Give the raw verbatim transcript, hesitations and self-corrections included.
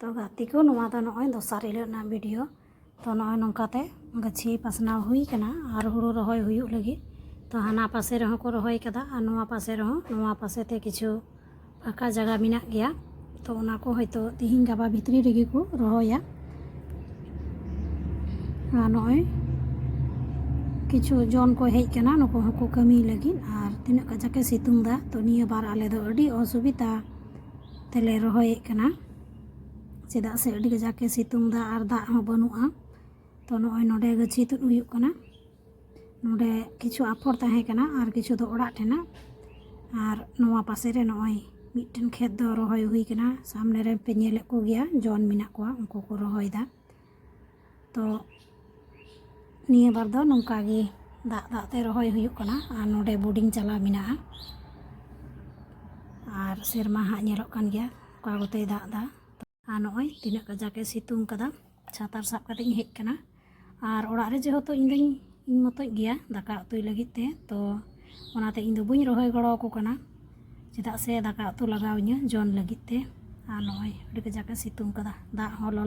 ᱛᱚ ᱜᱟᱛᱮ ᱠᱚ, ᱱᱚᱣᱟ ᱫᱚ ᱱᱚᱜᱼᱚᱭ ᱫᱚᱥᱟᱨ ᱦᱤᱞᱳᱜ ᱨᱮᱱᱟᱜ ᱵᱷᱤᱰᱤᱭᱳ᱾ ᱛᱚ ᱱᱚᱜᱼᱚᱭ ᱱᱚᱝᱠᱟᱛᱮ ᱜᱟᱹᱪᱷᱤ ᱯᱟᱥᱱᱟᱣ ᱦᱩᱭ ᱠᱟᱱᱟ ᱟᱨ ᱦᱩᱲᱩ ᱨᱚᱦᱚᱭ ᱦᱩᱭᱩᱜ ᱞᱟᱹᱜᱤᱫ᱾ ᱛᱚ ᱦᱟᱱᱟ ᱯᱟᱥᱮ ᱨᱮᱦᱚᱸ ᱠᱚ ᱨᱚᱦᱚᱭ ᱠᱟᱫᱟ ᱟᱨ ᱱᱚᱣᱟ ᱯᱟᱥᱮ ᱨᱮᱦᱚᱸ, ᱱᱚᱣᱟ ᱯᱟᱥᱮ ᱛᱮ ᱠᱤᱪᱷᱩ ᱯᱷᱟᱸᱠᱟ ᱡᱟᱭᱜᱟ ᱢᱮᱱᱟᱜ ᱜᱮᱭᱟ᱾ ᱛᱚ ᱚᱱᱟ ᱠᱚ ᱦᱚᱭᱛᱳ ᱛᱤᱦᱤᱧ ᱜᱟᱯᱟ ᱵᱷᱤᱛᱨᱤ ᱨᱮᱜᱮ ᱠᱚ ᱨᱚᱦᱚᱭᱟ᱾ ᱟᱨ ᱱᱚᱜᱼᱚᱭ ᱠᱤᱪᱷᱩ ᱡᱚᱱ ᱠᱚ ᱦᱮᱡ ᱠᱟᱱᱟ, ᱱᱩᱠᱩ ᱦᱚᱸᱠᱚ ᱠᱟᱹᱢᱤ ᱞᱟᱹᱜᱤᱫ᱾ ᱟᱨ ᱛᱤᱱᱟᱹᱜ ᱠᱟᱡᱟᱠ ᱮ ᱥᱤᱛᱩᱝ ᱫᱟ, ᱛᱚ ᱱᱤᱭᱟᱹ ᱵᱟᱨ ᱟᱞᱮ ᱫᱚ ᱟᱹᱰᱤ ᱚᱥᱩᱵᱤᱫᱟ ᱛᱮᱞᱮ ᱨᱚᱦᱚᱭᱮᱫ ᱠᱟᱱᱟ, ᱪᱮᱫᱟᱜ ᱥᱮ ᱟᱹᱰᱤ ᱠᱟᱡᱟᱠ ᱮ ᱥᱤᱛᱩᱝ ᱫᱟ ᱟᱨ ᱫᱟᱜ ᱦᱚᱸ ᱵᱟᱹᱱᱩᱜᱼᱟ᱾ ᱛᱚ ᱱᱚᱜᱼᱚᱭ ᱱᱚᱰᱮ ᱜᱟᱹᱪᱷᱤ ᱛᱩᱫ ᱦᱩᱭᱩᱜ ᱠᱟᱱᱟ᱾ ᱱᱚᱰᱮ ᱠᱤᱪᱷᱩ ᱟᱯᱷᱚᱨ ᱛᱟᱦᱮᱸ ᱠᱟᱱᱟ ᱟᱨ ᱠᱤᱪᱷᱩ ᱫᱚ ᱚᱲᱟᱜ ᱴᱷᱮᱱᱟᱜ᱾ ᱟᱨ ᱱᱚᱣᱟ ᱯᱟᱥᱮ ᱨᱮ ᱱᱚᱜᱼᱚᱭ ᱢᱤᱫᱴᱮᱱ ᱠᱷᱮᱛ ᱫᱚ ᱨᱚᱦᱚᱭ ᱦᱩᱭ ᱠᱟᱱᱟ᱾ ᱥᱟᱢᱱᱮ ᱨᱮ ᱯᱮ ᱧᱮᱞᱮᱫ ᱠᱚᱜᱮᱭᱟ, ᱡᱚᱱ ᱢᱮᱱᱟᱜ ᱠᱚᱣᱟ, ᱩᱱᱠᱩ ᱠᱚ ᱨᱚᱦᱚᱭ ᱫᱟ᱾ ᱛᱚ ᱱᱤᱭᱟᱹ ᱵᱟᱨ ᱫᱚ ᱱᱚᱝᱠᱟ ᱜᱮ ᱫᱟᱜ ᱫᱟᱜ ᱛᱮ ᱨᱚᱦᱚᱭ ᱦᱩᱭᱩᱜ ᱠᱟᱱᱟ᱾ ᱟᱨ ᱱᱚᱰᱮ ᱵᱳᱰᱤᱝ ᱪᱟᱞᱟᱣ ᱢᱮᱱᱟᱜᱼᱟ᱾ ᱟᱨ ᱥᱮᱨᱢᱟ ᱦᱟᱸᱜ ᱧᱮᱞᱚᱜ ᱠᱟᱱ ᱜᱮᱭᱟ ᱚᱠᱟ ᱠᱚᱛᱮᱭ ᱫᱟᱜ ᱫᱟ᱾ ᱟᱨ ᱱᱚᱜᱼᱚᱭ ᱛᱤᱱᱟᱹᱜ ᱠᱟᱡᱟᱠ ᱮ ᱥᱤᱛᱩᱝ ᱠᱟᱫᱟ, ᱪᱷᱟᱛᱟᱨ ᱥᱟᱵ ᱠᱟᱛᱮ ᱤᱧ ᱦᱮᱡ ᱠᱟᱱᱟ᱾ ᱟᱨ ᱚᱲᱟᱜ ᱨᱮ ᱡᱮᱦᱮᱛᱩ ᱤᱧ ᱫᱚᱧ, ᱤᱧ ᱢᱚᱛᱚᱡ ᱜᱮᱭᱟ ᱫᱟᱠᱟ ᱩᱛᱩᱭ ᱞᱟᱹᱜᱤᱫ ᱛᱮ, ᱛᱚ ᱚᱱᱟᱛᱮ ᱤᱧ ᱫᱚ ᱵᱟᱹᱧ ᱨᱚᱦᱚᱭ ᱜᱚᱲᱚ ᱟᱠᱚ ᱠᱟᱱᱟ, ᱪᱮᱫᱟᱜ ᱥᱮ ᱫᱟᱠᱟ ᱩᱛᱩ ᱞᱟᱜᱟᱣ ᱤᱧᱟᱹ ᱡᱚᱱ ᱞᱟᱹᱜᱤᱫ ᱛᱮ᱾ ᱟᱨ ᱱᱚᱜᱼᱚᱭ ᱟᱹᱰᱤ ᱠᱟᱡᱟᱠ ᱮ ᱥᱤᱛᱩᱝ ᱠᱟᱫᱟ, ᱫᱟᱜ ᱦᱚᱸ ᱞᱚᱞᱚ